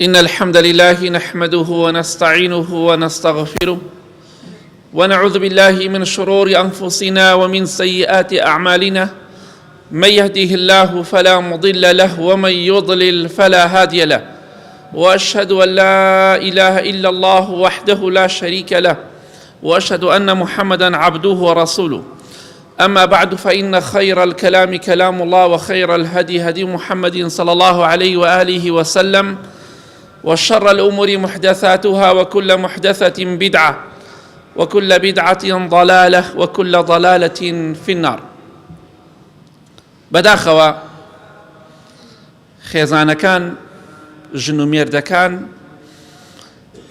إن الحمد لله نحمده ونستعينه ونستغفره ونعوذ بالله من شرور أنفسنا ومن سيئات أعمالنا من يهده الله فلا مضل له ومن يضلل فلا هادي له واشهد ان لا اله الا الله وحده لا شريك له واشهد ان محمدا عبده ورسوله اما بعد فان خير الكلام كلام الله وخير الهدي هدي محمد صلى الله عليه واله وسلم وشر الامور محدثاتها وكل محدثه بدعه وكل بدعه ضلاله وكل ضلاله في النار بەداخەوە خێزانەکان ژن و مێردەکان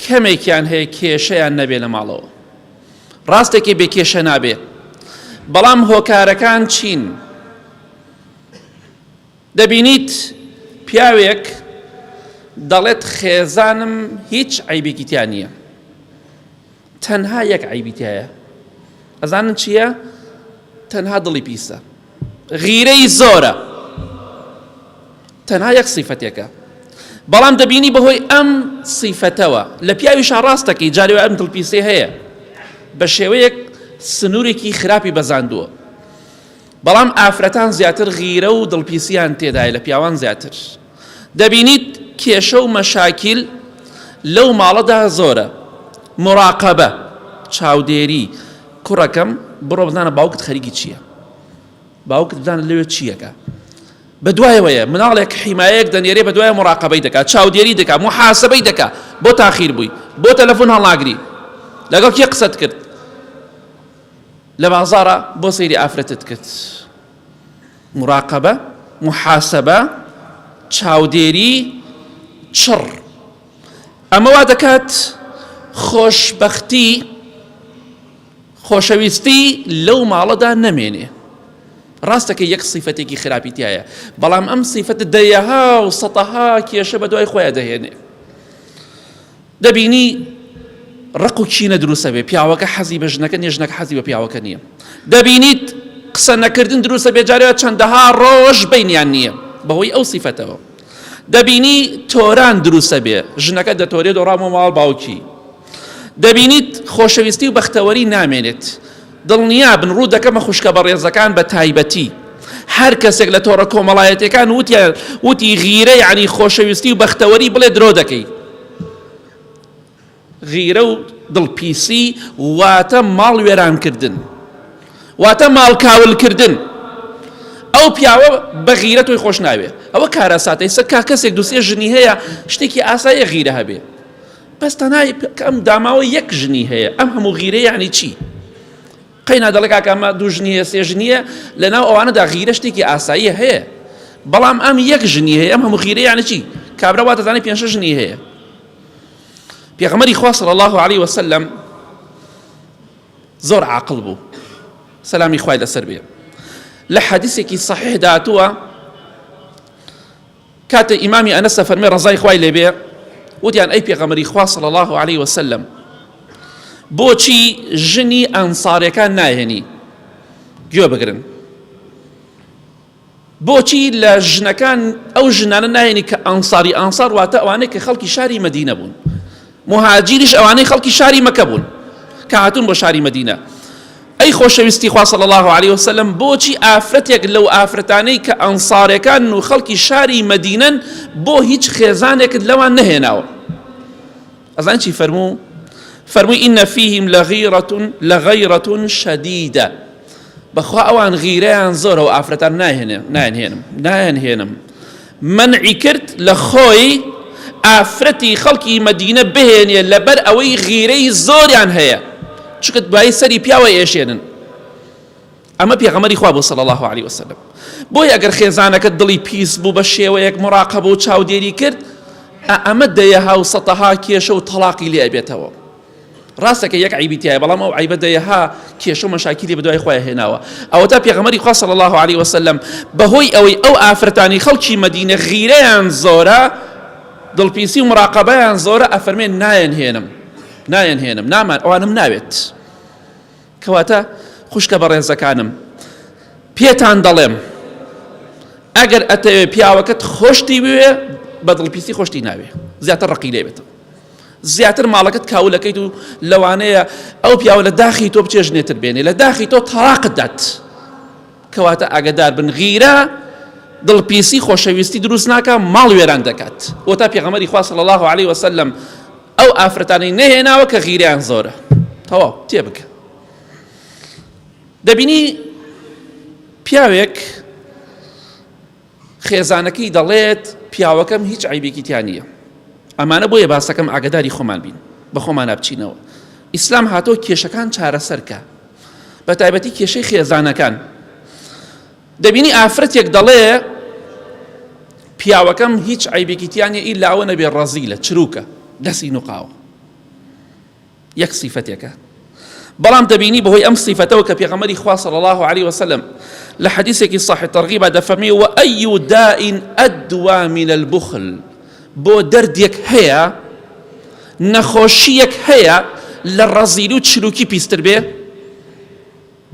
کەمێکیان هەیە کێشەیان نەبێ لە ماڵەوە ڕاستێکی بێ کێشە نابێ بەڵام هۆکارەکان چین دەبینیت پیاوێک دەڵێت خێزانم هیچ عیبێکی تیا نییە تەنها یەک عەیبی تیایە ئەزانن چییە؟ تەنها دڵی پیسە غیرەی زۆرە تەنها یەک سیفەتێکە بەڵام دەبینی بەهۆی ئەم سیفەتەوە لە پیاویشا ڕاستەکەی جارێ ئەم دڵپیسەی هەیە بە شێوەیەک سنوورێکی خراپی بەزاندووە بەڵام ئافرەتان زیاتر غیرە و دڵپیسیان تێدایە لە پیاوان زیاتر دەبینیت کێشە و مەشاکیل لەو ماڵەدا زۆرە مراقەبە چاودێری کوڕەکەم بڕۆ بزانە باوکت خەریکی چییە باوکت بزانە لەوێ چییەکە بە دوایەوەیە مناڵێک حیمایەک دەنێرێ بە دوای مراقبەی دەکات چاودێری دەکات محاسبەی دەکات بۆ تاخیر بووی بۆ تەلەفۆن هەڵناگری لەگەڵ کێ قسەت کرد لە بازاڕا بۆ سەیری ئافرەتت کرد؟ مراقەبە، محاسەبە، چاودێری چڕ. ئەمە وا دەکات خۆشبەختی، خۆشەویستی لەو ماڵەدا نەمێنێ. ڕاستەکە یەک سیفەتێکی خراپی تایە، بەڵام ئەم سیفەتە دەیەها و سەتەها کێشە بە دوای خۆیان دەهێنێ. دەبینی ڕق و کینە دروست ئەبێ، پیاوەکە حەزی بە ژنەکە نیە، ژنەکە حەزی بە پیاوەکە نییە. دەبینیت قسە نەکردن دروست ئەبێ، جارێ چەندەها ڕۆژ بەینیان نییە بەهۆی ئەو سیفەتەوە. دەبینی تۆران دروست ئەبێ، ژنەکە دەتۆرێ دۆڕامە ماڵ باوکی. دەبینیت خۆشەویستی و بەختەوەری نامێنێت. دڵنیابن ڕوو دەکەمە خوشکە بەڕێزەکان بە تایبەتی هەر کەسێک لە تۆڕە کۆمەڵایەتیەکان وتیان وتی غیرە یعنی خۆشەویستی و بەختەوەری بڵێ درۆ دەکەی غیرە و دڵپیسی واتە ماڵ وێرانکردن واتە ماڵ کاولکردن ئەو پیاوە بە غیرە تۆی خۆش ناوێ ئەوە کارەساتە ئێستا کا کەسێک دوسێ ژنی هەیە شتێکی ئاسایە غیرە هەبێ بەس تەنها ئەم داماوە یەک ژنی هەیە ئەم هەموو غیرە یعنی چی قەینا دەڵێ کاکە ئەمە دوو ژنی هەیە سێ ژنیە لەناو ئەوانەدا غیرە شتێکی ئاساییە هەیە بەڵام ئەم یەک ژنی هەیە ئەم هەموو غیرە یعنی چی کابرا وا دەزانێت پێنج ژنی هەیە پێغەمبەری خوا صلی الله علیه وسلم زۆر عاقڵ بوو سەلامی خوای لەسەر بێ لە حەدیسێکی صحیح داتووە کاتێ ئیمامی ئەنەس دەفەرمێ ڕەزای خوای لێ بێ وتیان ئەی پێغەمبەری خوا صلی الله علیه وسلم بۆچی ژنی ئەنسارەکان ناهێنی گوێ بگرن بۆچی لە ژنەکان ئەو ژنانە ناهێنی کە ئەنساری ئەنسار واتە ئەوانەی کە خەڵکی شاری مەدینە بوون موهاجیریش ئەوانەی خەڵکی شاری مەکە بوون کە هاتوون بۆ شاری مەدینە ئەی خۆشەویستی خوا صلی الله علیه وسلم بۆچی ئافرەتێک لەو ئافرەتانەی کە ئەنصارەکان و خەڵکی شاری مەدینەن بۆ هیچ خێزانێکت لەوان نەهێناوە ئەزان چی فەرموو فەرمووی إن فيهم لغيرة لغيرة شديدة بەخوا ئەوان غیرەیان زۆرە و ئافرەتان ناهێنێ نایانهێنم نایانهێنم مەنعی کرد لە خۆی ئافرەتی خەڵکی مەدینە بهێنێ لەبەر ئەوەی غیرەی زۆریان هەیە چونکە دوایی سەری پیاوە ئێشێنن ئەمە پێغەمبەری خوا بوو صلی الله علیه وسلم بۆیە ئەگەر خێزانەکە دڵی پیس بوو بە شێوەیەک مراقەبە و چاودێری کرد ئەمە دەیەها و سەتەها کێشە و تەڵاقی لێ ئەبێتەوە ڕاستە کە یەک عەیبی تیایە بەڵام ئەو عەیبە دەیەها کێشە و مەشاکیلی بەدوای خۆیان هێناوە ئەوەتا پێغەمبەری خوا صلی الله علیه وسلم بەهۆی ئەوەی ئەو ئافرەتانی خەڵکی مەدینە غیرەیان زۆرە دڵپیسی و مراقەبەیان زۆرە ئەفەرمێ نایەن هێنم نایەن هێنم نامان ئەوانم ناوێت کەواتە خوشکە بەڕێزەکانم پێتان دەڵێم ئەگەر ئەتەوێ پیاوەکەت خۆشتی بوێ بە دڵپیسی خۆشتی ناوێ. زیاتر ڕقی لێ بێتەوە زیاتر ماڵەکەت کاولەکەیت و لەوانەیە ئەو پیاوە لە داخی تۆ بچێ ژنێتر بێنێ لە داخی تۆ تەڵاقت دات کەواتە ئاگدار بن غیرە دڵپیسی خۆشەویستی دروست ناکە ماڵ وێران دەکات وتا پێغەمبەری خوا صلی الله علیه وسلم ئەو ئافرەتانەی نەهێناوە کە غیرەیان زۆرە تەواو تێبگە دەبینی پیاوێک خێزانەکەی دەڵێت پیاوەکەم هیچ عیبێکی تیا نییە ئەمانە بۆیە باسەکەم ئاگداری خۆمان بین بە خۆمانە بچینەوە ئیسلام هاتۆ کێشەکان چارەسەرکە بە تایبەتی کێشەی خێزانەکان دەبینی ئافرەتێک دەڵێ پیاوەکەم هیچ عیبێکی تیا نییە ئیلا ئەوە نەبێ ڕەزیلە چروکە دەستی نوقاوە یەک سیفەتێکە بەڵام دەبینی بەهۆی ئەم سیفەتەوە کە پێغەمبەری خوا صلی الله علیه وسلم لە حەدیثێکی صحیح ترغیبا دەفەرمێ وأي داء أدوى من البخل بۆ دەردێک هەیە نەخۆشیەک هەیە لە ڕەزیل و چروکی پیستر بێ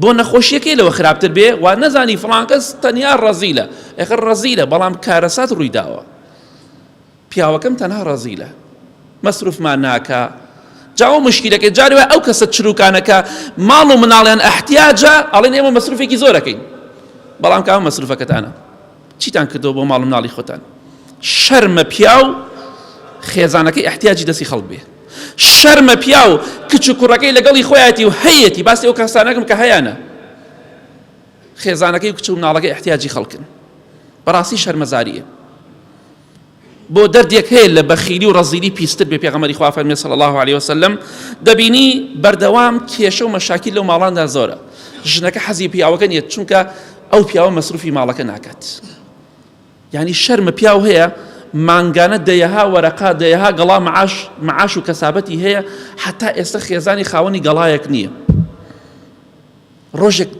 بۆ نەخۆشیەکەی لەوە خراپتر بێ وا نەزانی فڵان کەس تەنیا ڕەزیلە ئەخر ڕەزیلە بەڵام کارەسات ڕووی داوە پیاوەکەم تەنها ڕەزیلە مەسروفمان ناکا جا ئەو مشکیلەکەی جاری وای ئەو کەسە چروکانەکە ماڵ و مناڵیان ئەحتیاجە ئەڵێن ئێمە مەسروفێکی زۆرەکەین بەڵام کام مەسروفەکەتانە چیتان کردەوە بۆ ماڵ و مناڵی خۆتان شەرمە پیاو خێزانەکەی احتیاجی دەستی خەڵک بێ شەرمە پیاو کچ و کوڕەکەی لەگەڵی خۆیەتی و هەیەتی باسی ئەو کەسانەکەم کە هەیانە خێزانەکەی و کچ و مناڵەکەی احتیاجی خەڵکن بەڕاستی شەرمەزاریە بۆ دەردێک هەیە لە بەخیلی و ڕەزیلی پیستر بێ پێغەمبەری خوا فەرمی صلی الله علیه وسلم دەبینی بەردەوام کێشە و مەشاکیل لەو ماڵاندا زۆرە ژنەکە حەزی پیاوەکە نییە چونکە ئەو پیاوە مەسروفی ماڵەکە ناکات یعنی شەرمە پیاو هەیە مانگانە دەیەها وەرەقا دەیەها گەڵا معاش معاش و کەسابەتی هەیە حتا ئێستا خێزانی خاوەنی گەڵایەک نییە ڕۆژێک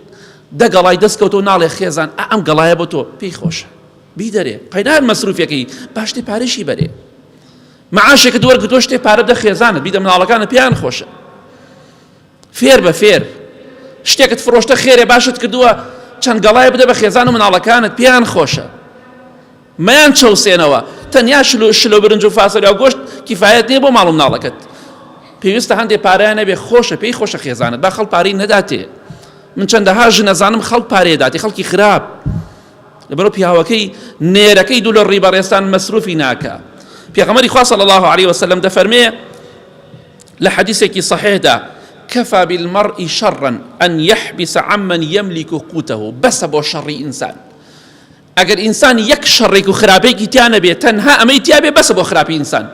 دە گەڵای دەست کەوتەوە ناڵێ خێزان ئا ئەم گەڵایە بۆ تۆ پێی خۆشە بیدەرێ قەینار مەسروفەکەی باش شتێ پارەشی بەرێ معاشێکت وەرگرتووە شتێ پارە بدە خێزانت بیدە مناڵەکانت پێیان خۆشە فێر بە فێر شتێکت فرۆشتە خێرێ باشت کردووە چەند گەڵایە بدە بە خێزان و مناڵەکانت پێیان خۆشە مەیان چەوسێنەوە تەنیا شلو شلو برنج و فاسۆلیا و گۆشت کیفایەت نییە بۆ ماڵ و مناڵەکەت پێویستە هەندێ پارەیان نەبێ خۆشە پێی خۆشە خێزانت با خەڵ پارەی نەداتێ من چەندەها ژنەزانم خەڵک پارەیە داتێ خەڵکی خراپ لەبەرو پیاوەکەی نێرەکەی دوو لە ڕیبەڕێستان مەسروفی ناکە پێغەمبەری خوا صلی الله علیه وسلم دەفەرمێ لە حەدیثێکی صحیحدا كفى بالمرء شرا أن يحبس عمن يملك قوته بەسە بۆ شەڕی ئینسان ئەگەر ئینسان یەک شەڕێک و خراپێکی تیا نەبێ تەنها ئەمەی تیا بێ بەسە بۆ خراپی ئینسان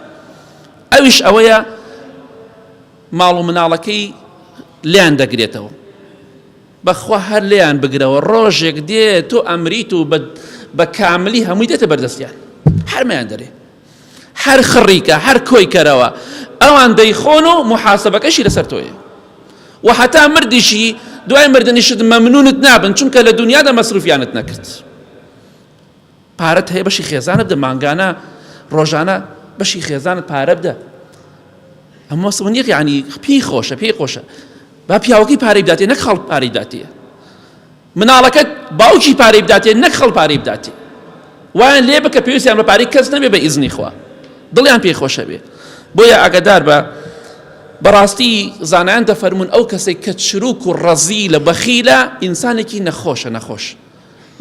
ئەویش ئەوەیە ماڵ و مناڵەکەی لیان دەگرێتەوە بەخوا هەر لێیان بگرەوە ڕۆژێک دێ تۆ ئەمریت و بە کاملی هەمووی دێتە بەردەستیان هەرمیان دەرێ هەر خڕیکە هەر کۆی کەرەوە ئەوان دەیخۆن و محاسبەکەشی لەسەر تۆیە و هەتا مردیشی دوای مردنیشت مەمنونت نابن چونکە لە دنیادا مەسروفیانت نەکرد پارەت هەیە بەشی خێزانە بدە مانگانە ڕۆژانە بەشی خێزانت پارە بدە ئەمە سونیەک یعنی پێی خۆشە پێی خۆشە با پیاوەکەی پارەی بداتێ نەک خەڵک پارەی بداتێ مناڵەکەت باوکی پارەی بداتێ نەک خەڵ پارەی بداتێ وایان لێ بکە پێویستیان بە پارەی کەس نەبێ بە ئیزنی خوا دڵیان پێی خۆشە بێ بۆیە ئاگادار بە بەڕاستی زانایان دەفەرمونون ئەو کەسێک کە چروک و ڕەزی لە بەخیلە ئینسانێکی نەخۆشە نەخۆش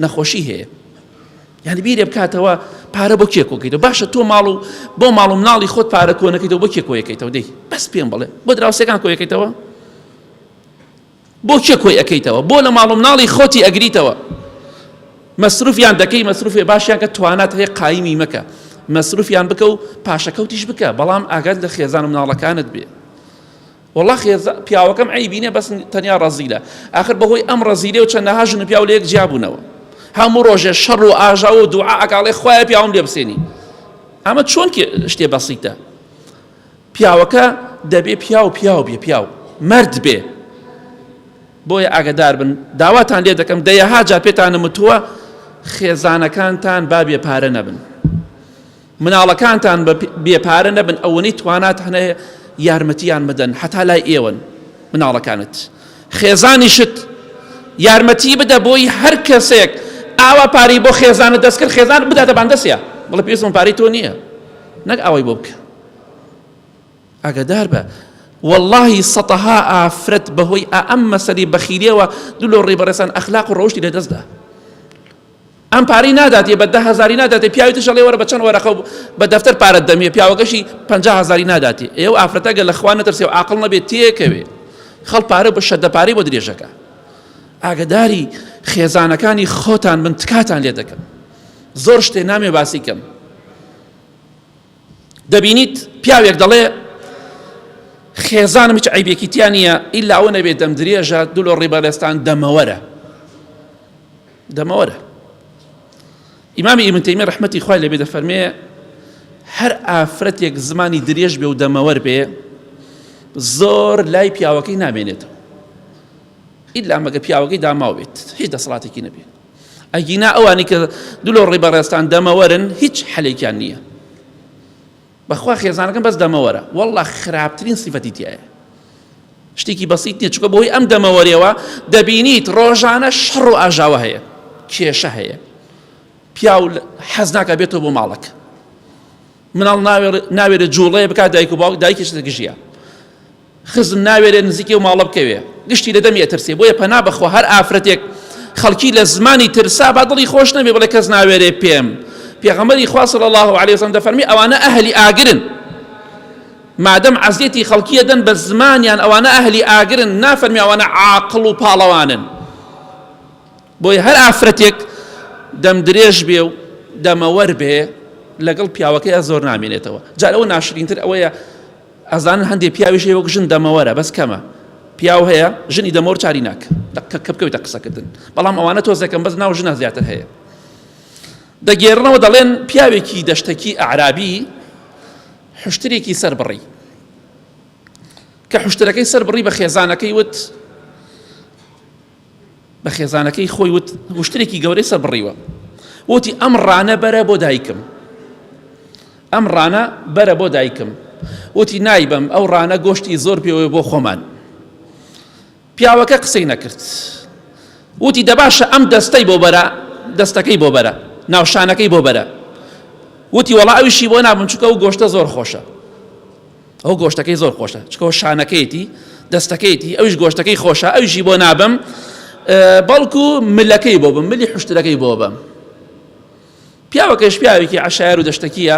نەخۆشی هەیە یعنی بیرێ بکاتەوە پارە بۆ کێ کۆکەیتەوە باشە تۆ ماڵ و بۆ ماڵ و مناڵی خۆت پارە کۆنەکەیتەوە بۆ کێ کۆیەکەیتەوە دەی بەس پێم بڵێ بۆ دراوسێکان کۆیەکەیتەوە بۆ کێ کۆی ئەکەیتەوە؟ بۆ لە ماڵ و مناڵی خۆتی ئەگریتەوە؟ مەسروفیان دەکەی مەسروفێ باشیان کە توانات هەیە قایمی مەکە مەسروفیان بکە و پاشەکەوتیش بکە بەڵام ئاگات لە خێزان و مناڵەکانت بێ وەڵا خێزا پیاوەکەم عەیبی نیە بەس تەنیا ڕەزیلە ئاخر بەهۆی ئەم ڕەزیلێ و چەندەها ژن و پیاو لە یەک جیابوونەوە هەموو ڕۆژێ شەڕ و ئاژاوە و دوعا ئەکاڵێ خوایە پیاوم لێ بسێنی ئەمە چۆن شتێ بەسیتە پیاوەکە دەبێ پیاو پیاو بێ پیاو مەرد بێ بۆیە ئاگدار بن داواتان لێ دەکەم دەیەها جار پێتانم وتووە خێزانەکانتان با بێ پارە نەبن مناڵەکانتان بێ پارە نەبن ئەوەنەی توانات هەنەیە یارمەتیان بدەن هەتا لای ئێوەن مناڵەکانت خێزانیشت یارمەتی بدە بۆی هەر کەسێک ئاوا پارەی بۆ خێزانت دەستکرد خێزان بداتە باندەسیا بڵێ پێویستم پارەی تۆ نییە. نەک ئاوای بۆ بکە. ئاگادار بە وەڵاهی سەتەها ئافرەت بەهۆی ئا ئەم مەسەلی بەخیلیەوە دلۆ ڕی بەڕێزان ئەخلاق و ڕەوشتی لەدەستدا. ئەم پارەی ناداتێ بە دە هەزاری ناداتێ پیاوی ترش ئەڵێ وەرە بە چەند وەرەقە و بە دەفتەر پارەت دەمێ پیاوەکەشی 50 هەزاری ناداتێ ئێ ئەو ئافرەتە گەر لە خوا نەترسێ و عاقڵ نەبێت تێکەوێ خەڵ پارە بە شەدە پارەی بۆ درێژەکە ئاگداری خێزانەکانی خۆتان بن تکاتان لێ دەکەم زۆر شتێ نامێ باسی کەم دەبینیت پیاوێک دەڵێ خێزانم هیچ عیبێکی تیا نییە ئیلا ئەوە نەبێت دەم درێژە دولۆ ڕیبەرێستان دەمەوەرە دەمەوەرە ئیمامی ئیبن تەیمیە ڕەحمەتی خوای لێبێ دەفەرمێ هەر ئافرەتێک زمانی درێژ بێ و دەمەوەر بێ زۆر لای پیاوەکەی نامێنێتەوە ئیلا مەگە پیاوەکەی داماو بێت هیچ دەسەڵاتێکی نەبێت ئەگینا ئەوانی کە دلۆ ڕی بەڕێستان دەمەوەرن هیچ حەلێکیان نییە بەخوا خێزانەکەم بەس دەمەوەرە واللە خراپترین سیفەتی تایە شتێکی بەسیت نییە چونکە بەهۆی ئەم دەمەوەرەوە دەبینیت ڕۆژانە شەڕ و ئاژاوە هەیە کێشە هەیە پیاو حەز ناکە بێتەوە بۆ ماڵەکە مناڵ ناوێرە جوڵەیە بکات دایک و باوک دایکیش دەگژیە خزم ناوێرێ نزیکی ئەو ماڵە بکەوێ گشتی لە دەمی ئەترسێ بۆیە پەنا بەخوا هەر ئافرەتێک خەڵکی لە زمانی ترسا با دڵی خۆش نەبێ بڵێ کەس ناوێرێ پێم پێغەمبەری خوا صلی الله علیه وسلم دەفەرمی ئەوانە ئەهلی ئاگرن مادەم عەزیەتی خەڵکی ئەدەن بە زمانیان ئەوانە ئەهلی ئاگرن نافەرمی ئەوانە عاقڵ و پاڵەوانن بۆیە هەر ئافرەتێک دەم درێژ بێ و دەمەوەر بێ لەگەڵ پیاوەکەی زۆر نامێنێتەوە جار ئەوە ناشرینتر ئەوەیە ئەزانن هەندێ پیاویش هەیە وەک ژن دەمەوەرە بەس کەمە پیاو هەیە ژنی دەمەوەر چاری ناک کە بکەوێتە قسەکردن بەڵام ئەوانە تۆزێکم بەس ناو ژنە زیاتر هەیە دەگێڕنەوە دەڵێن پیاوێکی دەشتەکی ئەعرابی حشترێکی سەربڕی کە حشترەکەی سەربڕی بە خێزانەکەی وت بە خێزانەکەی خۆی وت وشترێکی گەورەی سەر بڕیوە وتی ئەم ڕانە بەرە بۆ دایکم ئەم ڕانە بەرە بۆ دایکم وتی نایبەم ئەو ڕانە گۆشتی زۆر پێوەی بۆ خۆمان پیاوەکە قسەی نەکرد وتی دەباشە ئەم دەستەی بۆ بەرە دەستەکەی بۆ بەرە ناوشانەکەی بۆ بەرە وتی وەڵا ئەویشی بۆ نابم چونکە ئەو گۆشتە زۆر خۆشە ئەو گۆشتەکەی زۆر خۆشە چکەوە شانەکەیەتی دەستەکەیەتی ئەویش گۆشتەکەی خۆشە ئەویشی بۆ نابم بەڵکو ملەکەی بۆ بم ملی حشترەکەی بۆ بم پیاوەکەش پیاوێکی عشایەر و دەشتەکیە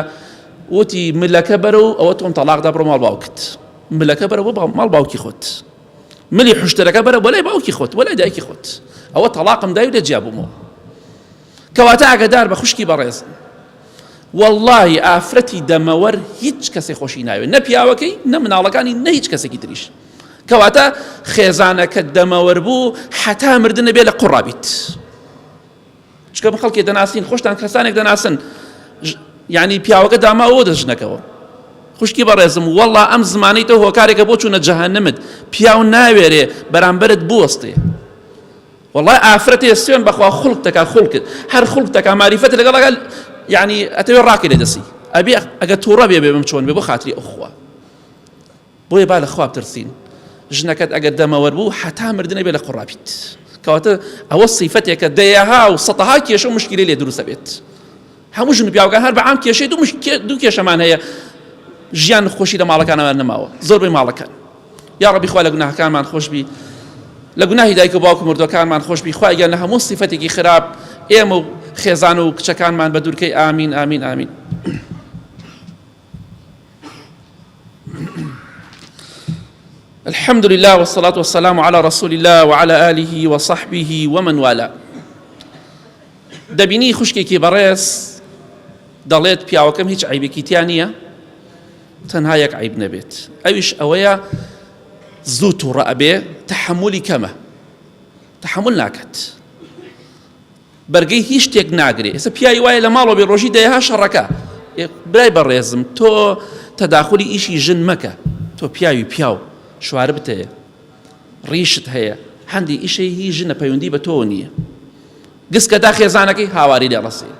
وتی ملەکە بەرە و ئەوە تۆم تەلاقدا بڕۆ ماڵ باوکت ملەکە بەرە بۆ ماڵ باوکی خۆت ملی حشتەرەکە بەرە بۆ لای باوکی خۆت بۆ لای دایکی خۆت ئەوە تەلاقم دای و لە جیا بوومەوە کەواتە ئاگادار بە خوشکی بەڕێزم وەڵڵاهی ئافرەتی دەمەوەر هیچ کەسێ خۆشی ناوێت نە پیاوەکەی نە مناڵەکانی نە هیچ کەسێکی تریش کەواتە خێزانەکە دەمەوەر بوو حتا مردنە بێ لە قوڕا بیت چکە بە خەڵکی دەناسین خۆشتان کەسانێک دەناسن یعنی پیاوەکە داماوە دە ژنەکەەوە خوشکی بەڕێزم وەڵا ئەم زمانەی تۆ هۆکارێکە بۆ چوونە جەهەنمت پیاو ناوێرێ بەرامبەرت بوەستێ وەڵای ئافرەتێ سوێن بەخوا خوڵک دەکا خوڵکت هەر خوڵک دەکا ماریفەت لەگەڵ ئەگەل یعنی ئەتەوێ ڕاکەی لە دەستی ئەبێ ئەگە تووڕە بێ بێ بم چۆن بێ بۆ خاتری ئەو خوا بۆیە با لە خوا بترسین ژنەکەت ئەگەر دەمەوەر بوو حتا مردنە بێ لە قوڕابیت کەواتە ئەوە سیفەتێکە دەیەها و سەتەها کێشە و مشکلی لێ دروستە بێت هەموو ژن و پیاوەکان هەر بە عام کێشەی دوو دوو کێشەمان هەیە ژیان خۆشی لە ماڵەکانمان نەماوە زۆربەی ماڵەکان یا ڕەبی خوا لە گوناهەکانمان خۆشبی لە گوناهی دایک و باوک و مردوەکانمان خۆشبی خوای گیان لە هەموو سیفەتێکی خراپ ئێمە و خێزان و کچەکانمان بە دوورکەی ئامین ئامین ئامین الحمد لله والصلاة والسلام على رسول الله وعلى آله وصحبه ومن والاه دەبینی خوشکێکی بەڕێز دەڵێت پیاوەکەم هیچ عیبێکی تیا نییە تەنها یەک عیب نەبێت ئەویش ئەوەیە زوو تووڕە ئەبێ تەحەمولی کەمە تەحەمول ناکات بەرگەی هیچ شتێک ناگرێ ئێستا پیاوی وایە لە ماڵەوە بێ ڕۆژی دەیەها شەڕەکە برای بەڕێزم تۆ تەداخلی ئیشی ژن مەکە تۆ پیاوی پیاو شواربت هەیە ڕیشت هەیە هەندی ئیشەی هی ژنە پەیوەندی بە تۆوە نییە گسکەدا خێزانەکەی هاواری لێ ڕەسێ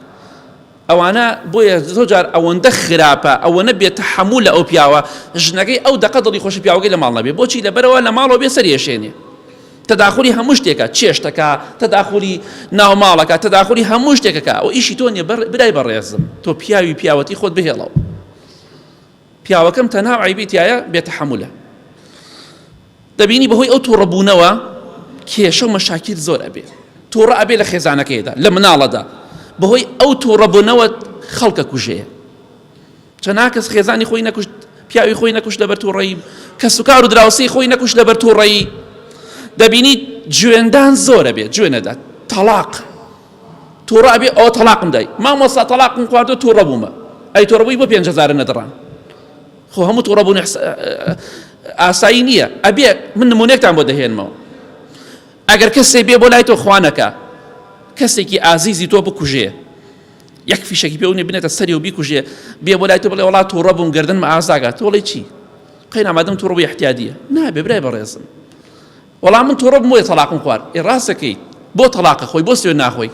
ئەوانە بۆیە زۆر جار ئەوەندە خراپە ئەوەنە بێ تەحەمول لە ئەو پیاوە ژنەکەی ئەو دەقە دڵی خۆشی پیاوەکەی لە ماڵ نەبێ بۆچی لەبەرەوە لە ماڵەوە بێ سەر یەشێنێ تەداخلی هەموو شتێکە چێشتەکە تەداخلی ناو ماڵەکە تەداخلی هەموو شتێکەکە ئەو ئیشی تۆ نیە برای بەڕێزم تۆ پیاوی پیاوەتی خۆت بهێڵەوە. پیاوەکەم تەنها عیبی تایە بێتەحەمولە. دەبینی بەهۆی ئەو توڕەبوونەوە کێشە و مەشاکیل زۆر ئەبێ. توڕە ئەبێ لە خێزانەکەیدا، لە مناڵەدا. بەهۆی ئەو توڕەبوونەوە خەڵکە کوژێ. چەندها کەس خێزانی خۆی نەکوشت، پیاوی خۆی نەکوشت لەبەر توڕەیی، کەسوکار و دراوسێی خۆی نەکوشت لەبەر توڕەیی. دەبینی جوێندان زۆر ئەبێ، جوێنەدا، تەڵاق. توڕە ئەبێ ئەوە تەڵاقم دای. مامۆستا تەڵاقم خواردووە توڕە بوومە. ئەی توڕە بووی بۆ 5000 نەدڕان؟ خۆ هەموو توڕەبوون ئاسایی نییە. ئەبێ من نمونەیەکتان بۆ دەهێنمەوە. ئەگەر کەسێ بێ بۆ لای تۆ خوانەکە کەسێکی ئازیزی تۆ بکوژێ یەک فیشەکی پێ ونێ بنێتە سەری و بیکوژێ بێ بۆ لای تۆ بڵێ وڵا تووڕە بووم گردنم ئازاگە تۆ بڵێ چی قەی نامادەم تووڕە بووی احتیادیە نابێ برای بەڕێزم وەڵا من تووڕە بووم بۆیە تەڵاقم خوارد ئێ ڕاستەکەی بۆ تەڵاقە خۆی بۆ سوێن ناخۆی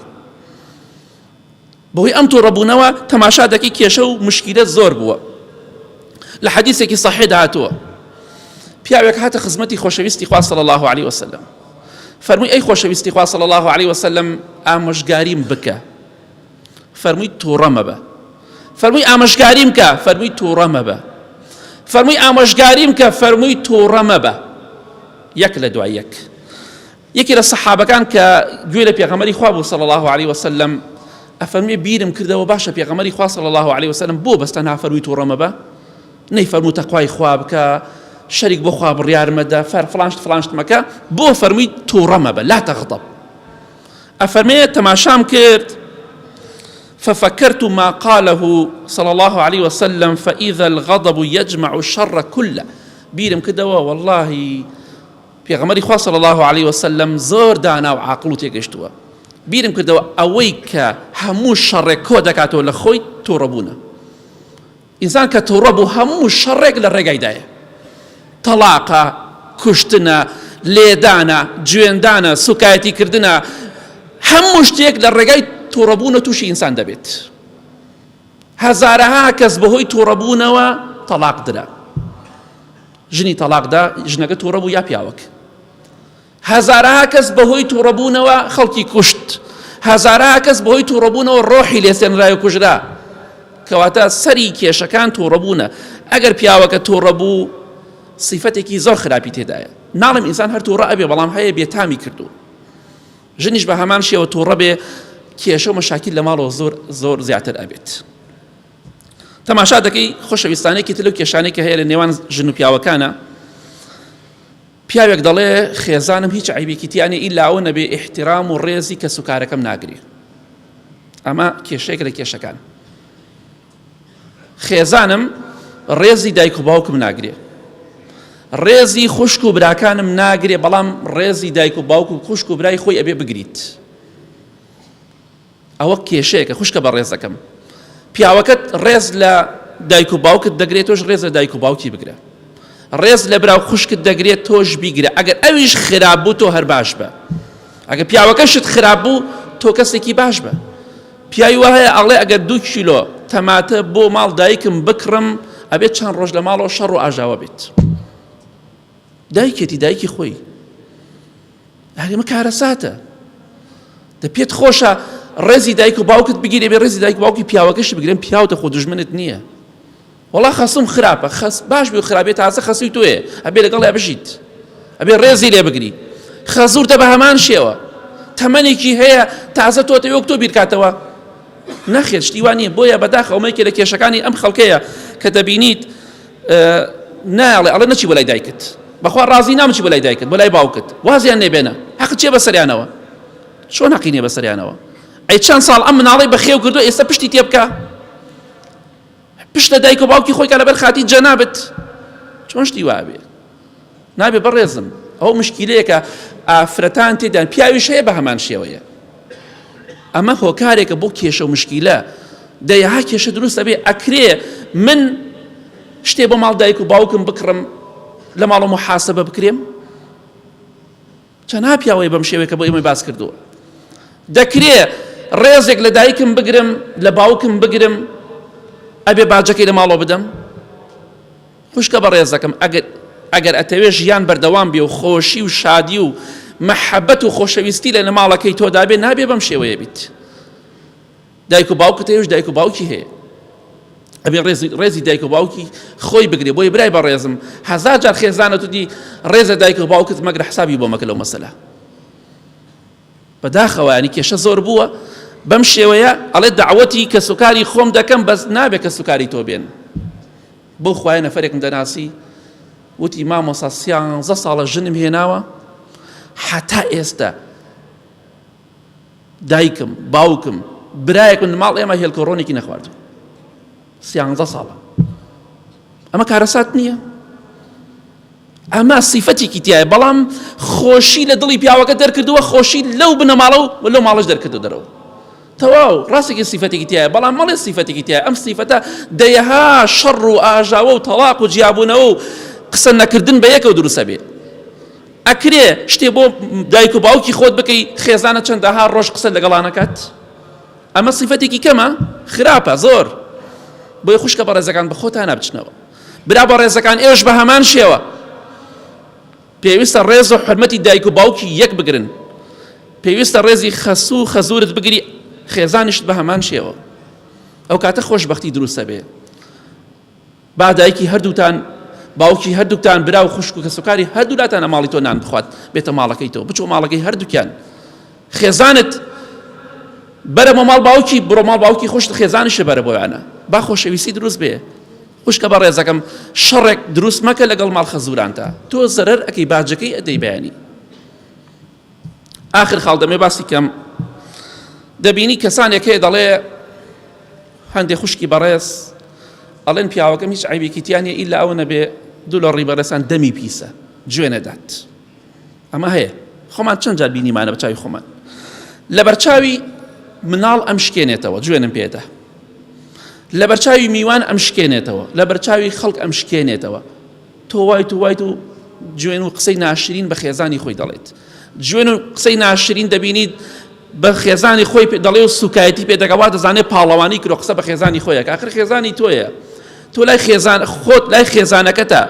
بەهۆی ئەم توڕەبوونەوە تەماشا دەکەی کێشە و مشکیلە زۆر بووە. لە حەدیثێکی صحیحدا هاتووە پیاوێک هاتە خزمەتی خۆشەویستی خوا صلی الله علیه وسلم فەرمووی ئەی خۆشەویستی خوا صلی الله علیه وسلم ئامۆژگاریم بکە فەرمووی تووڕە مەبە فەرمووی ئامۆژگاریم کە فەرمووی تووڕە مەبە فەرمووی ئامۆژگاریم کە فەرمووی تووڕە مەبە یەک لە دوای یەک یەکێ لە سەحابەکان کە گوێ لە پێغەمبەری خوا بوو صلی اللە علیه وسلم ئەفەرموێ بیرم کردەوە باشە پێغەمبەری خوا صلی اللە علیه وسلم بۆ بەس تەنها فەرمووی توڕە مەبە نەیفەرموو تەقوای خوا بکە شەریک بۆ خوا بڕیار مەدە فەر فڵان شت فڵان شت مەکە بۆ فەرمووی توڕە مەبە لا تغضب ئەفەرمێ تەماشام کرد ففكرت ما قاله صلى الله عليه وسلم فإذا الغضب يجمع الشر كله بیرم کردەوە والله پێغەمبەری خوا صلی اللە علیە وسلم زۆر دانا و عاقڵ و تێگەشتووە بیرم کردەوە ئەوەی کە هەموو شەڕێک کۆ دەکاتەوە لە خۆی توڕەبوونە ئینسان کە توڕە بوو هەموو شەڕێک لە ڕێگایدایە تەڵاقە کوشتنە لێدانە جوێندانە سوکایەتیکردنە هەموو شتێک لە ڕێگای توڕەبوونە تووشی ئینسان دەبێت هەزارەها کەس بەهۆی توڕەبوونەوە تەڵاق درا ژنی تەڵاق دا ژنەکە توڕە بوو یا پیاوەک هەزارەها کەس بەهۆی توڕەبوونەوە خەڵکی کوشت هەزارەها کەس بەهۆی توڕەبوونەوە ڕۆحی لێسێنرای و کوژرا کەواتە سەری کێشەکان توڕەبوونە ئەگەر پیاوەکە توڕە بوو سیفەتێکی زۆر خراپی تێدایە ناڵم ئینسان هەر توڕە ئەبێ بەڵام هەیە بێتامی کردو ژنیش بە هەمان شێوە توڕە بێ کێشە و مەشاکیل لە ماڵەوە زۆر زۆر زیاتر ئەبێت تەماشا دەکەی خۆشەویستانێکی تر لەو کێشانەی کە هەیە لە نێوان ژن و پیاوەکانە پیاوێک دەڵێ خێزانم هیچ عیبێکی تیانێ ئیلا ئەوە نەبێ ئیحترام و ڕێزی کەس و کارەکەم ناگری ئەمە کێشەیەک لە کێشەکان خێزانم ڕێزی دایک و باوکم ناگرێ ڕێزی خوشک و براکانم ناگرێ بەڵام ڕێزی دایک و باوک و خوشک و برای خۆی ئەبێ بگریت ئەوە کێشەیەکە خوشکە بەڕێزەکەم پیاوەکەت ڕێز لە دایک و باوکت دەگرێت تۆش ڕێز لە دایک و باوکی بگرە ڕێز لە برا و خوشکت دەگرێت تۆش بیگرە ئەگەر ئەویش خراپ بوو تۆ هەر باش بە ئەگەر پیاوەکەشت خراپ بوو تۆ کەسێکی باش بە پیاوی وا هەیە ئەڵێ ئەگەر دوو کیلۆ تەماتە بۆ ماڵ دایکم بکڕم ئەبێت چەند ڕۆژ لە ماڵەوە شەڕ و ئاژاوە بێت دایکێتی دایکی خۆی ئەمە کارەساتە دە پێت خۆشە ڕێزی دایک و باوکت بگیرێ بێ ڕێزی دایک باوکی پیاوەکەشی بگرن پیاوتە خۆ دژمنت نییە وەڵا خەسوم خراپە خەس باش بێ خراپێ تازە خەسوی تۆیە ئەبێ لەگەڵ بژیت ئەبێ ڕێزی لێ بگری خەزورتە بە هەمان شێوە تەمەنێکی هەیە تازە تۆ تەوێ وەک تۆ بیرکاتەوە نەخێر شتی وا نییە بۆیە بەداخەوە ئەمە لە کێشەکانی ئەم خەڵکەیە کە دەبینیت نایەڵێ ئەڵێ نەچی بۆ لای دایکت بەخوا ڕازی نام چی بۆ لای دایکت بۆ لای باوکت وازیان لێ بێنە حەقت چیە بەسەریانەوە چۆن حەقی نییە بەسەریانەوە ئەی چەند ساڵ ئەم مناڵی بەخێو کردو ئێستا پشتی تێ بکە پشت لە دایک و باوکی خۆی کە لەبەر خاتی جەنابت چۆن شتی وابێ نابێ بەڕێزم ئەو مشکیلەیەکە ئافرەتان تێدان پیاویش هەیە بە هەمان شێوەیە ئەمە هۆکارێکە بۆ کێشە و مشکیلە دەیەها کێشە دروست ئەبێ ئەکرێ من شتێ بۆ ماڵ دایک و باوکم بکڕم لە ماڵە محاسبە بکرێم چەنها پیاوەیە بەم شێوەیە کە بۆ ئێمەی باس کردووە دەکرێ ڕێزێک لە دایکم بگرم لە باوکم بگرم ئەبێ باجەکەی لە ماڵەوە بدەم خوشکە بەڕێزەکەم ئەگەر ئەگەر ئەتەوێ ژیان بەردەوام بێ و خۆشی و شادی و مەحەبەت و خۆشەویستی لە ماڵەکەی تۆدا بێ نابێ بەم شێوەیە بیت دایک و باوکت هەیە دایک و باوکی هەیە. ئەبێ ڕێزی ڕێزی دایک و باوکی خۆی بگرێ بۆیە برای بەڕێزم هەزار جار خێزانە تو دی ڕێزە دایک و باوکت مەگرە حسابی بۆ مەکە لەو مەسەلە بەداخەوە ینی کێشە زۆر بووە بەم شێوەیە ئەڵێ داوەتی کەسوکاری خۆم دەکەم بەس نابێ کەسوکاری تۆ بێن بۆ خوایە نەفرێکم دەناسی وتی مامۆسا سیانزە ساڵە ژنم هێناوە حتا ئێستا دایکم باوکم برایەکم ماڵ ئێمە هێلکە ڕۆنێکی نەخواردو سیانزە ساڵە ئەمە کارەسات نییە ئەمە سیفەتێکی تایە بەڵام خۆشی لە دڵی پیاوەکە دەرکردووە خۆشی لەو بنەماڵە و لەو ماڵش دەرکردو دەرەوە تەواو ڕاستێکی سیفەتێکی تایە بەڵام مەڵێ سیفەتێکی تایە ئەم سیفەتە دەیەها شەڕ و ئاژاوە و تەڵاق و جیابوونەوە و قسە نەکردن بە یەکەوە دروستە بێ ئەکرێ شتێ بۆ دایک و باوکی خۆت بکەی خێزانە چەندەها ڕۆژ قسە لەگەڵا نەکات ئەمە سیفەتێکی کەمە خراپە زۆر بۆیە خوشکە بەڕێزەکان بە خۆتانە بچنەوە برا بەڕێزەکان ئێوەش بە هەمان شێوە پێویستە ڕێز و حرمەتی دایک و باوکی یەک بگرن پێویستە ڕێزی خەسوو خەزورت بگری خێزانیشت بە هەمان شێوە ئەو کاتە خۆشببختی دروستە بێ با دایکی هەردووتان باوکی هەردووکتان برا و خوشک و کەسوکاری هەردوولاتان لە ماڵی تۆ نان بخوات بێتە ماڵەکەی تۆ بچۆ ماڵەکەی هەردووکیان خێزانت بەرە بۆ ماڵ باوکی بڕۆ ماڵ باوکی خۆشت خێزانیشە بەرە بۆیانە با خۆشەویستی دروست بێ خوشکە بە ڕێزەکەم شەڕێک دروست مەکە لەگەڵ ماڵ خەزورانتا تۆ زەرەر ئەەکەی باجەکەی ئەدەی بەیانی ئاخر خاڵ دەمێ باسی کەم دەبینی کەسانێک هەیە دەڵێ هەندێ خوشکی بەڕێز ئەڵێن پیاوەکەم هیچ عیبێکی تیا نیە ئیلا ئەوە نەبێ دوو لە ڕی بەڕێزان دەمی پیسە جوێ نەدات ئەمە هەیە خۆمان چەند جار بینیمانە بە چاوی خۆمان لەبەرچاوی مناڵ ئەم شکێنێتەوە جوێنم پێدا لەبەرچاوی میوان ئەم شکێنێتەوە لەبەرچاوی خەڵک ئەم شکێنێتەوە تۆ وایت و وایت و جوێن و قسەی ناشرین بە خێزانی خۆی دەڵێت جوێن و قسەی ناشرین دەبینیت بە خێزانی خۆی دەڵێ و سوکایەتی پێ دەکا وا دەزانێ پاڵەوانی کرۆ قسە بە خێزانی خۆیەکە ئاخر خێزانی تۆیە تۆ لای خێزان خۆت لای خێزانەکەتە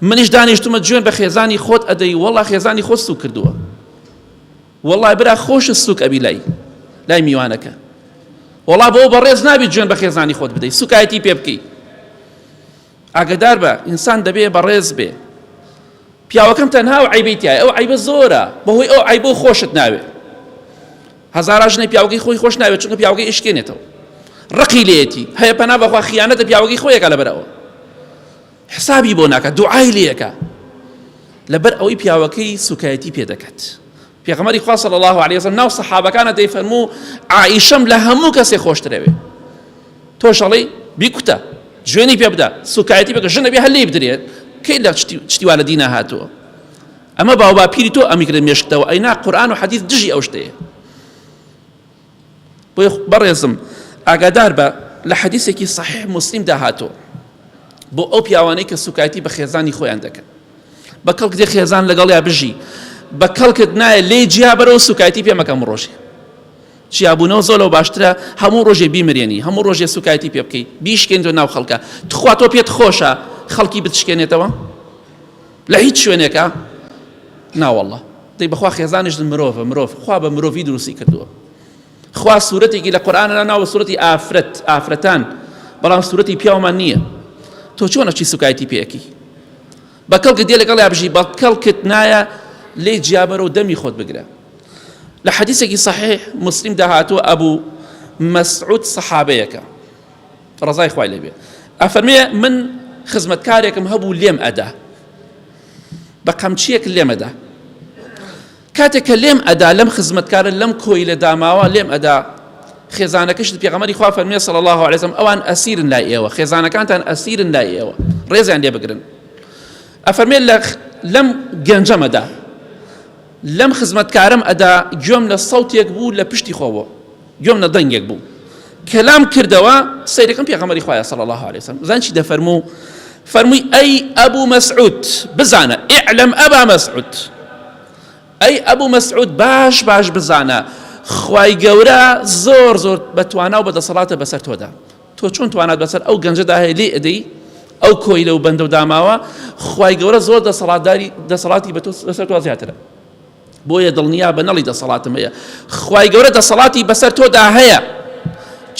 منیش دانیشتومە جوێن بە خێزانی خۆت ئەدەی وەڵا خێزانی خۆت سوک کردووە وەڵای برا خۆشت سوک ئەبی لای لای میوانەکە وەڵا بۆ بەڕێز نابی جوێن بە خێزانی خۆت بدەی سوکایەتی پێ بکەی ئاگدار بە ئینسان دەبێ بەڕێز بێ پیاوەکەم تەنها ئەو عەیبەی تیایە ئەو عەیبە زۆرە بەهۆی ئەو عەیبە خۆشت ناوێ هەزارا ژنە پیاوەکەی خۆی خۆش ناوێت چونکە پیاوەکەی ئشکێنێتەوە ڕقی لێتی هەیە پەنا بەخوا خیانەتە پیاوەکەی خۆیەکە لەبەرەوە حسابی بۆ ناکە دوعای لەکە لەبەر ئەوەی پیاوەکەی سوکایەتی پێ دەکات پێغەمبەری خوا صلی الله علیه وسلم ناو سەحابەکانە دەیفەرموو عائیشەم لە هەموو کەسێ خۆشترەوێ تۆش ئەڵێی بیکوتە جوێنی پێ بدە سوکایەتی بکە ژن ئەبێ هەر لێی بدرێت کەی لە شتی وا لە دینا هاتووە ئەمە باو باپیری تۆ ئەمی کرد مێشکتەوە ئەینا قورئان و حەدیث دژی ئەو شتەیە بۆیە بەڕێزم ئاگادار بە لە حەدیثێکی صحیح مسلمدا هاتووە بۆ ئەو پیاوانەی کە سوکایەتی بە خێزانی خۆیان دەکەن بە کەڵک دێ خێزان لەگەڵیا بژی بە کەڵکت نایە لێی جیابەرەوە سوکایەتی پێ مەکە ڕۆژێ جیابوونەوە زۆر لەوە باشترە هەموو ڕۆژێ بیمرێنی هەموو ڕۆژێ سوکایەتی پێ بکەی بیشکێنیتەوە ناو خەڵکە تخوا تۆ پێت خۆشە خەڵکی بتشکێنێتەوە لە هیچ شوێنێکە ناوەڵە دەی بەخوا خێزانیش مرۆڤە مرۆڤ خوا بە مرۆڤی دروستی کردووە خوا سوورەتێکی لە قورآانە ناوە سوورەتی ئافرەت ئافرەتان بەڵام سوورەتی پیاومان نییە تۆ چۆن ئەچی سوکایەتی پێەکی بە کەڵکت دێ لەگەڵیا بژی بە کەڵکت نایە لێی جیابەرە و دەمی خۆت بگرە لە حەدیسێکی صحیح مسلمدا هاتووە ئەبوو مەسعود سەحابەیەکە ڕەزای خوای لێ بێ ئەفەرمێ من خزمەتکارێکم هەبوو لێم ئەدا بە قەمچیەک لێمەدا کاتێک کە لێم ئەدا لەم خزمەتکارە لەم کۆیلە داماوە لێم ئەدا خێزانەکەشت پێغەمبەری خوا فەرمیێ صلی الله علیه وسلم ئەوان ئەسیرن لای ئێوە خێزانەکانتان ئەسیرن لای ئێوە ڕێزیان لێ بگرن ئەفەرمێ لە لەم گەنجەمەدا لەم خزمەتکارم ئەدا گوێم لە سەوتێک بوو لە پشتی خۆوە گوێم لە دەنگێک بوو کەلام کردەوە سەیرەکەم پێغەمبەری خوایە صلی الله علیه وسلم زان چی دەفەرموو فەرمووی ئەی ئەبوو مەسعود بزانە اعلم ئەبا مەسعود ئەی ئەبوو مەسعود باش باش بزانە خوای گەورە زۆر زۆر بە توانا و بە دەسەڵاتە بەسەر تۆدا تۆ چۆن توانات بەسەر ئەو گەنجەدا هەیە لێ ئەدەی ئەو کۆیلە و بەندە و داماوە خوای گەورە زۆر دەسەڵاتداری دەسەڵاتی بە تۆ بەسەر تۆ زیاترە بۆیە دڵنیا بە نەڵی دەسەڵاتم هەیە خوای گەورە دەسەڵاتی بەسەر تۆدا هەیە.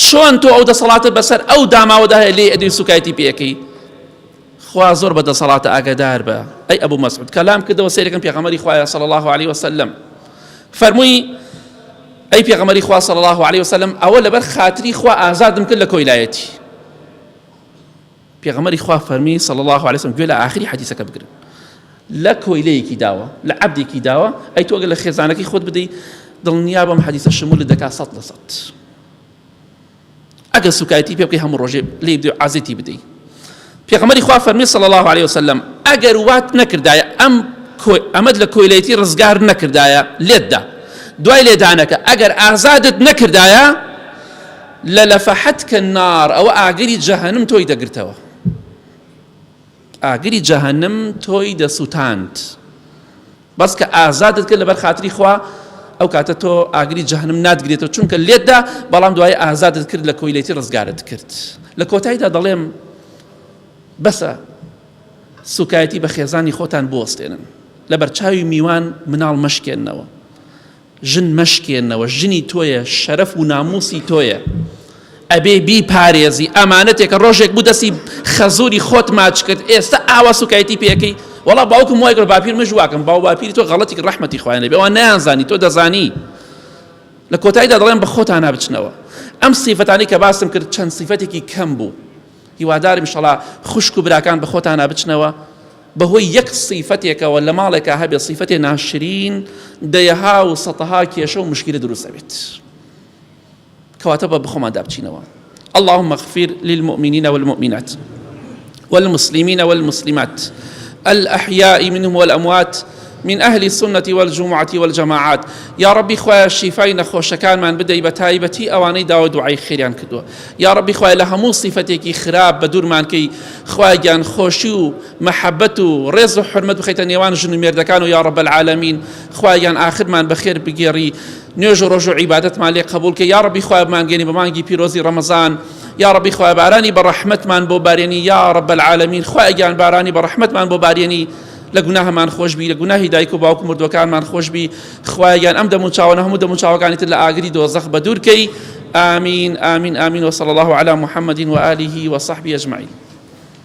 چۆن تۆ ئەو دەسەڵاتە بەسەر ئەو داماوەدا هەیە لێی ئەدەی سوکایەتی پێ ئەکەی؟ خوا زۆر بە دەسەڵاتە ئاگادار بە ئەی ئەبوو مەسعود. کەلام کردەوە سەیرەکەم پێغەمبەری خوایە صلی الله علیه وسلم فەرمووی ئەی پێغەمبەری خوا صلی الله علیه وسلم ئەوە لەبەر خاتری خوا ئازادم کرد لە کۆیلایەتی. پێغەمبەری خوا فەرمی صلی الله علیه وسلم گوێ لە ئاخری حەدیسەکە بگرن لە کۆیلەیەکی داوە لە عەبدێکی داوە ئەی تۆ ئەگەر لە خێزانەکەی خۆت بدەی دڵنیا بەم حەدیسە شمولت دەکات 100%. ئەگەر سوکایەتی پێ بکەی هەموو ڕۆژێ لێی بدەی و عەزێتی بدەی. پێغەمبەری خوا فەرمی صلی الله علیه وسلم ئەگەر وات نەکردایە ئەم ئەمەت لە کۆیلەتی ڕزگار نەکردایە لێتدا دوای لێدانەکە ئەگەر ئازادت نەکردایە لە لەفەحەتکە نار ئەوە ئاگری جەهەنم تۆی دەگرتەوە ئاگری جەهەنم تۆی دەسووتاند. بەس کە ئازادت کرد لەبەر خاتری خوا ئەو کاتە تۆ ئاگری جەهەنم ناتگرێتەوە چونکە لێتدا بەڵام دوای ئازادت کرد لە کۆیلەتی ڕزگارت کرد. لە کۆتاییدا دەڵێم بەسە سوکایەتی بە خێزانی خۆتان بوەستێنن لەبەر چاوی میوان مناڵ مەشکێننەوە. ژن مەشکێنەوە ژنی تۆیە شەرەف و ناموسی تۆیە ئەبێ بیپارێزی ئەمانەتێکە ڕۆژێک بوو دەستی خەزوری خۆت ماچ کرد ئێستا ئاوا سوکایەتی پێەکەی وەڵا باوکم وای کرد باپیر مش واکەم باو باپیری تۆ غەڵەتی کرد ڕەحمەتی خوایان لێ بێ ئەوان نەیانزانی تۆ دەزانی لە کۆتاییدا دەڵێم بە خۆتانا بچنەوە ئەم سیفەتانەی کە باسم کرد چەند سیفەتێکی کەم بوو هیوادارم ئیشەڵا خوشک و براکان بە خۆتانا بچنەوە بەهۆی یەک سیفەتێکەوە لە ماڵێکا هەبێت سیفەتێ ناشرین دەیەها و سەتەها کێشە و مشکلە دروست ئەبێت کەواتە بە بخۆماندا بچینەوە اللهم اغفر للمؤمنين والمؤمنات والمسلمين والمسلمات الأحياء منهم والأموات من أهل السنة والجمعة والجماعات یا ڕەبی خوایە شیفای نەخۆشەکانمان بدەی بە تایبەتی ئەوانەی داوای دوعای خێریان کردووە یا ڕەبی خوایە لە هەموو سیفەتێکی خراپ بە دوورمان کەی خوایە گیان خۆشی و مەحەبەت و ڕێز و حورمەت بخەیتە نێوان ژن و مێردەکان و یا رب العالمین خوایە گیان ئاخرمان بەخێر بگێڕی نوێژ و ڕۆژ و عیبادەتمان لێ قبوڵ کەی یا ڕەبی خوایە بمانگەێنی بە مانگی پیرۆزی ڕەمەزان یا ڕەبی خوایە بارانی بە ڕەحمەتمان بۆ بارێنی یا رب العالمین خوایە گیان بارانی بە ڕەحمەتمان بۆ بارێنی لە گوناهمان خۆشبی لە گوناهی دایک و باوک و مردوەکانمان خۆشبی خوایە گیان ئەم دەم و چاوانە هەموو دەم و چاوەکانی تر لە ئاگری دۆزەخ بەدوور کەی آمین آمین آمین وصلی الله علی محمد وآله وصحبه اجمعین.